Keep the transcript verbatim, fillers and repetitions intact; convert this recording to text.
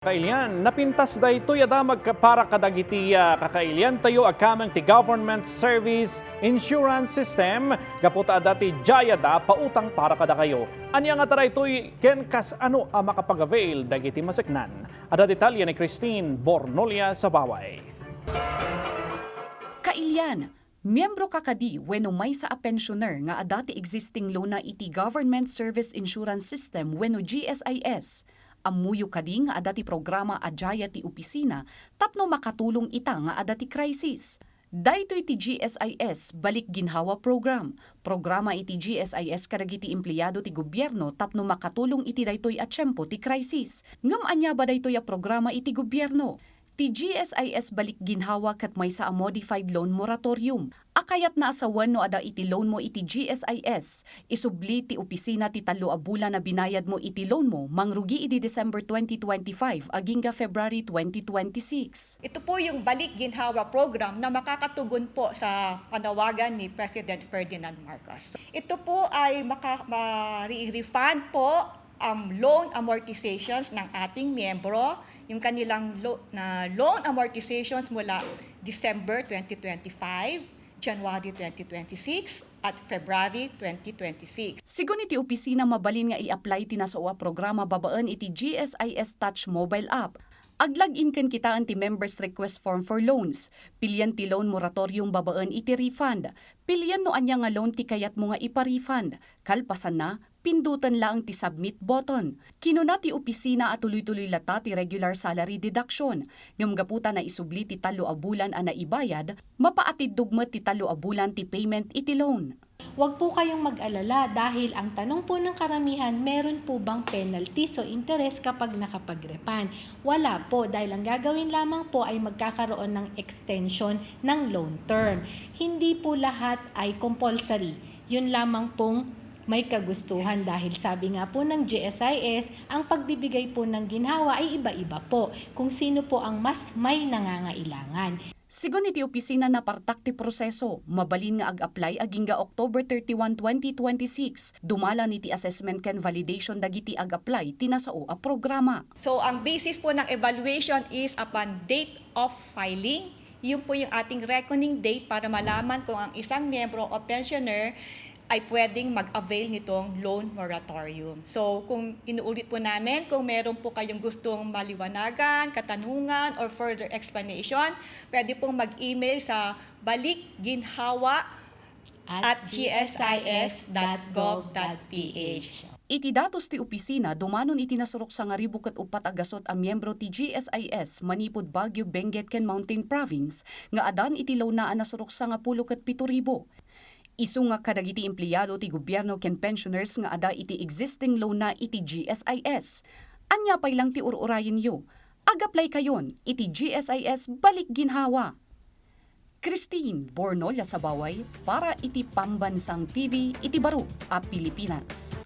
Kailian, napintas daytoy a damag ka-, para kadagiti, ah, kakailiantayo a kameng ti Government Service Insurance System gapu ta adda ti diay a pautang para kadakayo. Ania ngata daytoy ken kasano a makapag-avail dagiti maseknan? Adda detalye ni Christine Bornolia Sabaway. Kailian, miyembro ka kadi wenno maysa a pensioner nga adda ti existing loan na iti Government Service Insurance System wenno G S I S? Ammoyo kadi nga adda ti programa a diay ti opisina tapno makatulong ita nga adda ti crisis? Daytoy ti G S I S Balik Ginhawa Program. Programa iti G S I S kadagiti empleado ti gobierno tapno makatulong iti daytoy a tiempo ti crisis. Ngem ania ba daytoy a programa iti gobierno? Ti G S I S Balik Ginhawa ket maysa a modified loan moratorium. A kayatna a sawen no adda iti loan mo iti G S I S, isubli ti opisina ti tallo a bulan a binayad mo iti loan mo mangrugi idi December twenty twenty-five agingga February twenty twenty-six. Ito po yung Balik Ginhawa Program na makakatugon po sa panawagan ni President Ferdinand Marcos. Ito po ay maka-, ma-, re-refund po ang loan amortizations ng ating miyembro, yung kanilang lo-, na loan amortizations mula December twenty twenty-five, January twenty twenty-six, at February twenty twenty-six. Sigun iti opisina, mabalin nga i-apply ti nasao a programa babaen iti G S I S Touch mobile app. Ag-log in ken kitaen ti Members Request Form for Loans. Pilian ti loan moratorium babaen iti refund. Pilian no ania nga loan ti kayatmo nga ipa-refund. Kalpasanna, pindutan laeng ti submit button. Kinuna ti opisina a tuloy-tuloy latta ti regular salary deduction. Ngem gapu ta naisubli ti tallo a bulan a naibayad, mapaatiddog met ti tallo a bulan ti payment iti loan. Huwag po kayong mag-alala dahil ang tanong po ng karamihan, meron po bang penalties o interes kapag nakapag-refund? Wala po, dahil ang gagawin lamang po ay magkakaroon ng extension ng loan term. Hindi po lahat ay compulsory. Yun lamang pong may kagustuhan dahil sabi nga po ng G S I S, ang pagbibigay po ng ginhawa ay iba-iba po kung sino po ang mas may nangangailangan. Sigun iti opisina, napartak ti proseso. Mabalin nga ag-apply agingga October thirty-one, twenty twenty-six. Dumalan iti assessment ken validation dagiti ag-apply ti nasao a programa. So, ang basis po ng evaluation is upon date of filing. Yun po yung ating reckoning date para malaman kung ang isang miyembro o pensioner ay pwedeng mag-avail nitong loan moratorium. So, kung inuulit po namin, kung meron po kayong gustong maliwanagan, katanungan, or further explanation, pwede pong mag-email sa balikginhawa at gsis.gov.ph. Iti datos ti opisina, dumanon iti nasurok sangaribu ket uppat a gasut a miyembro ti G S I S manipud Baguio, Benguet ken Mountain Province nga adan iti loan na a nasurok sangapulo ket pito ribu. Isu nga kadagiti empleado ti gobierno ken pensioners nga adda iti existing loan na iti G S I S. Ania pay lang ti ur-urayenyo? Ag-apply kayon iti G S I S Balik Ginhawa. Christine Bornolia Sabaway para iti Pambansang T V iti Baro a Pilipinas.